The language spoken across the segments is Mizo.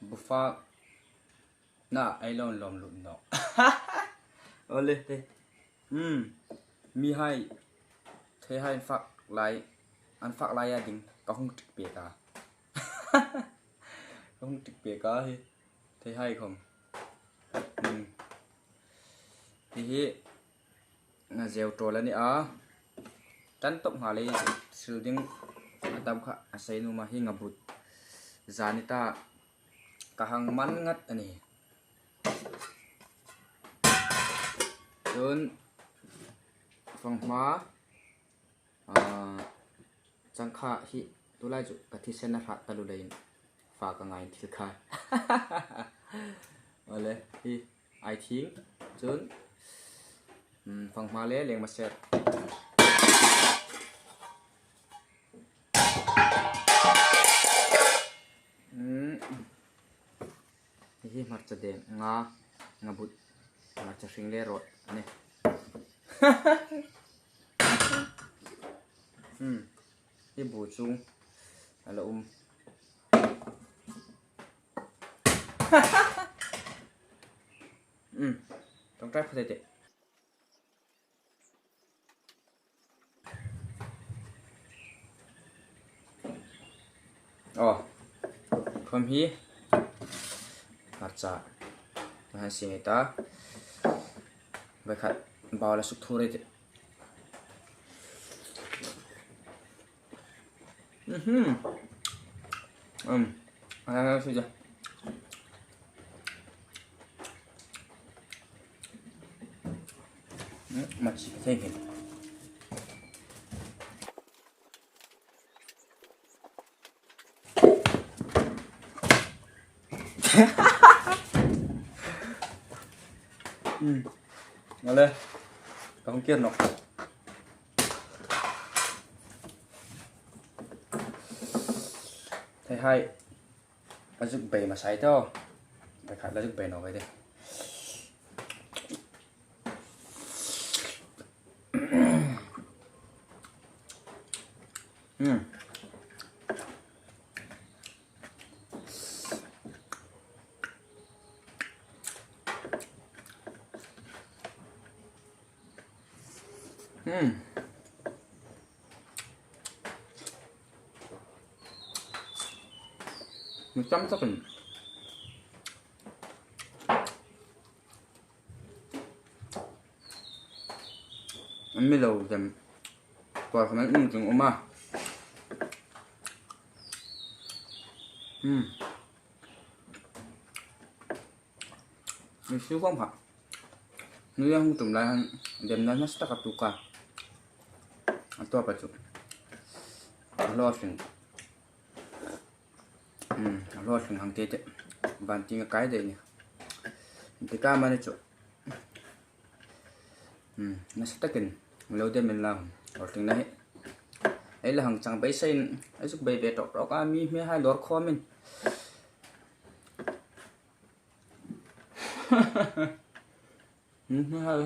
Bufa na ai lon lom lut no. Ole he. Um mi hai the hai fak lai an fak lai a ding ka hung tik pe ka. Ka hung tik pe ka hi the hai khom. Um hi hi nga zeu ṭawl a ni a. Tan tawp hnga lei sil ding a tam kha a sei nu ma hi nga but zan i ta ka hang man ngat a ni. Cun fanghma cangkha hi tulai cu ka thisen a hrat ta lu lei in fa ka ngai in thil khai. Awle hi ai thing cun fanghma le lengmaset. Hihi hmarcha deng nga ngabut hmarcha hring le rawt a ni. Hi bu chung a la um. Tawngtai phu teh. Aw, thuam hi hmarcha an han siam ta. Voikhat bau la suk thur ei teh. Machi ka thei hmel. Ngale, ka hung kir nok. Thei hai a zuk bei hmasa te aw. Voikhat la zuk bei nawk ai te. Mi tam tak in an mi lo dem kual khan an um tung um a. Mi siu huam hah. Nui a hung tum lai han demna nasa tak a tuk a, a tawp a chu a hlawhtling umm a hlawhtling ang te te van ting a kai daih a ni engtikah mah chu umm nasa takin lo dem in la hlawhtling na hi hei la hang chang beiseiin a zuk bei ve tawk tawk a mi hmel hai lawr khawm in.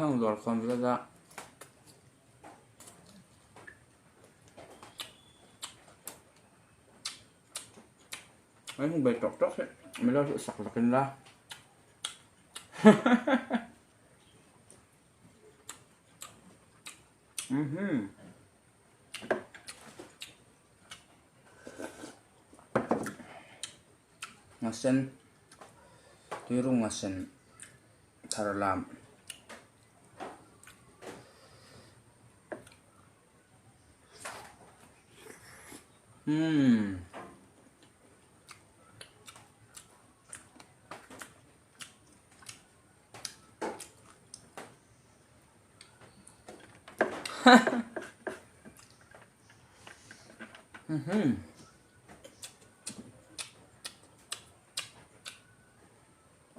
Heng dawr khawm zat a. An hmu bei tawk tawk hi min lo hrilh sak vek in la. Nga sen tuirung a sen thar lam. Umm.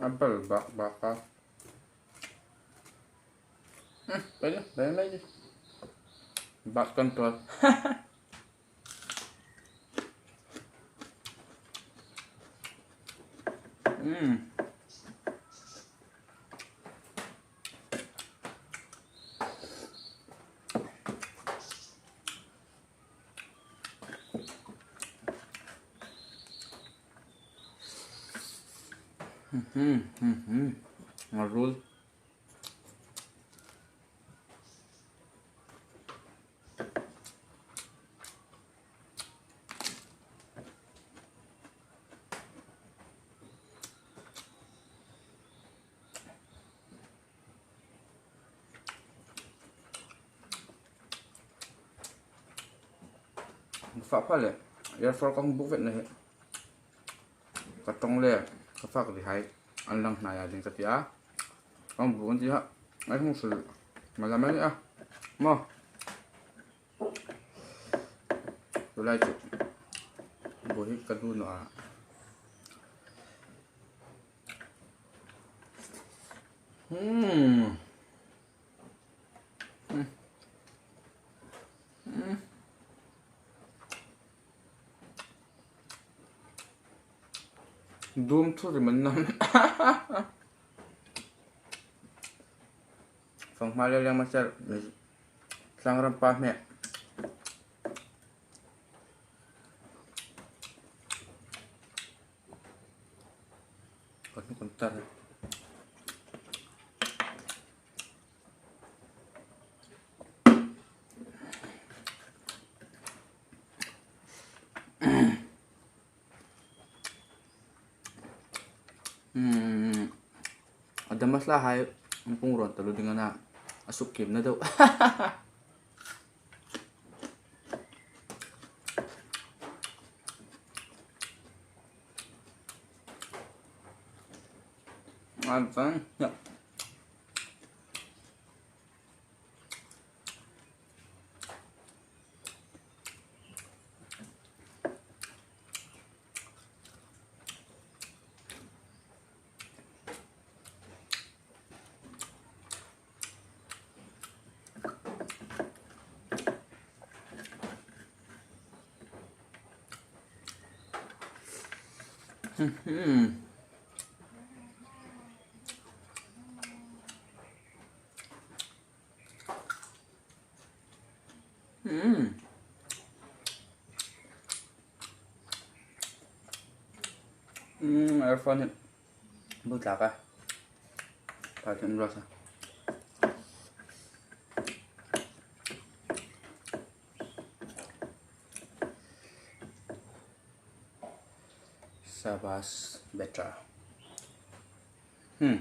A bal bak bak a. Pwede, pwede mai Back control. Ngarul. Fah phah leh airfryer ka hung buk vek na hi ka tawng le ka fak ri hai an lang hnai ah ding ka ti a ka hung buk an ti a ai hung hril malam a ni a maw Tulai chu buh hi ka duh nuah a. Hmm. Hmm. Hmm. Dum thu ri man nam. Fanghma leh leng hmasa tlangram pa hmeh. Ka hnuk an tar a. Hmm. A damasla hai an pung rawn ta lu ding ana a suk kim na deuh. An chuan Earphone hi bu tlak a tah hian ruat a. Sabas better. Hmm.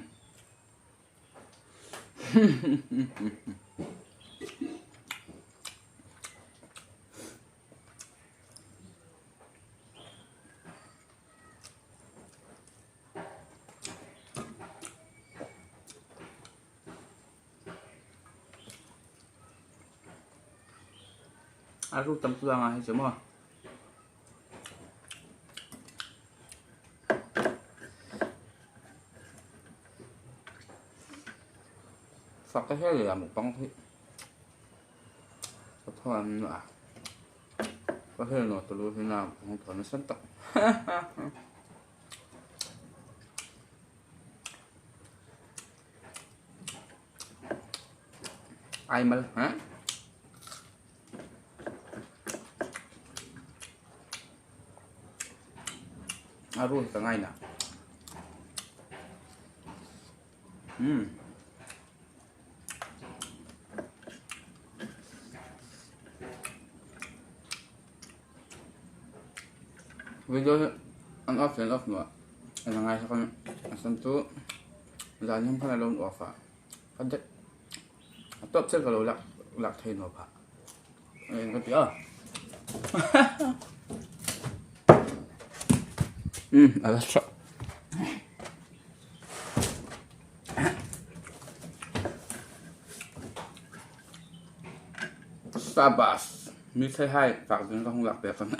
A ruk tam tluang ah hei chu maw. Fak te hial ila mukbang hi ka thaw an a ka hel nuah tulu hi na hmang thaw nasa tak. Ai mal ha. A rul ka ngai na. Hmm. Video hi an off le an off nuah an ngai sak a a sam chu zan hian khan a lo off a ka dek a tawp chiah ka lo lak lak thei nuah phah eng ka ti a um a la tha Sabas mi thei hai fak ding ka hung lak pek ang.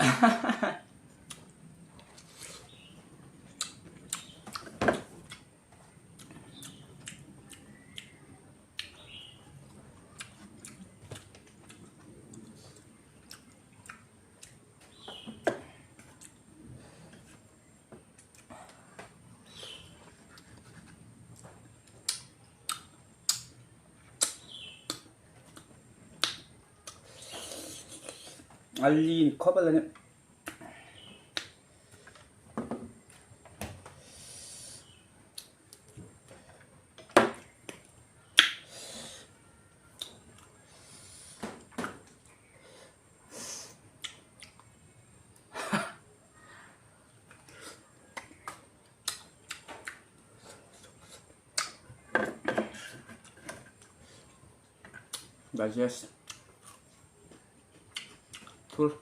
A lin khawp a la ni. Digest thur.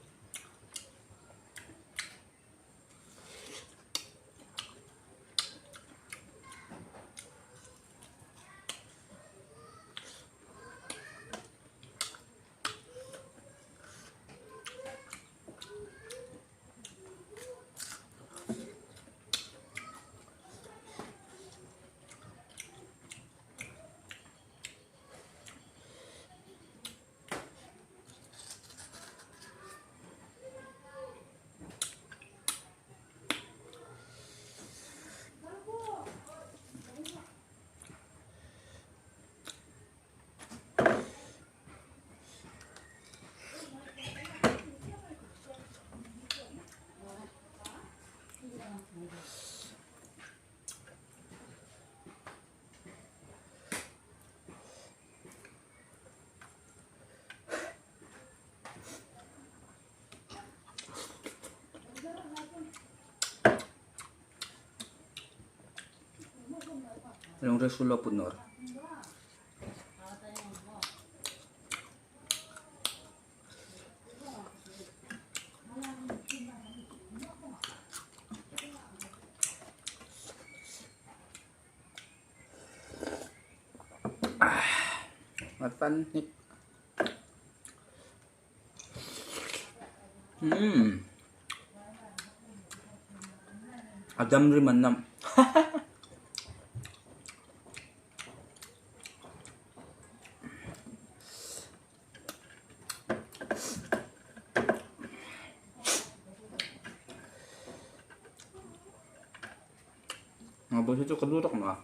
Lungre sullo putnor. Matan hnik. Umm. A dam rim an nam. Nga hi chu ka duh tak ma.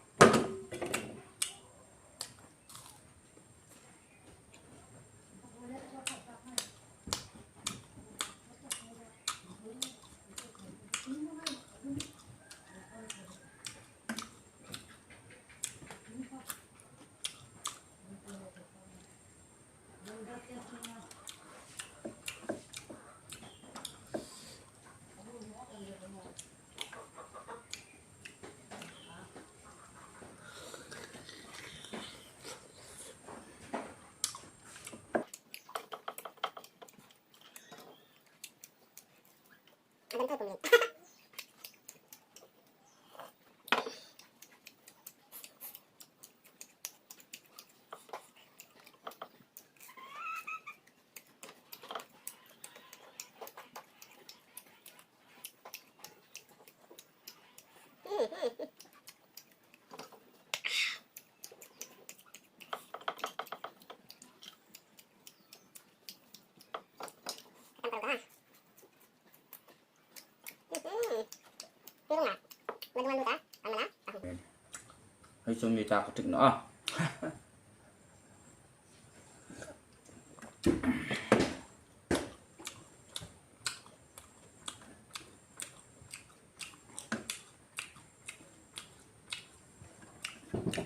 Hei chu mi ta ka tik na a.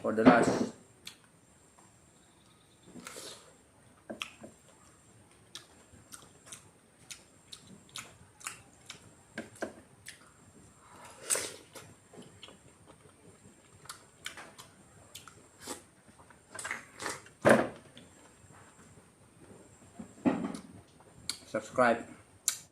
For the last subscribe.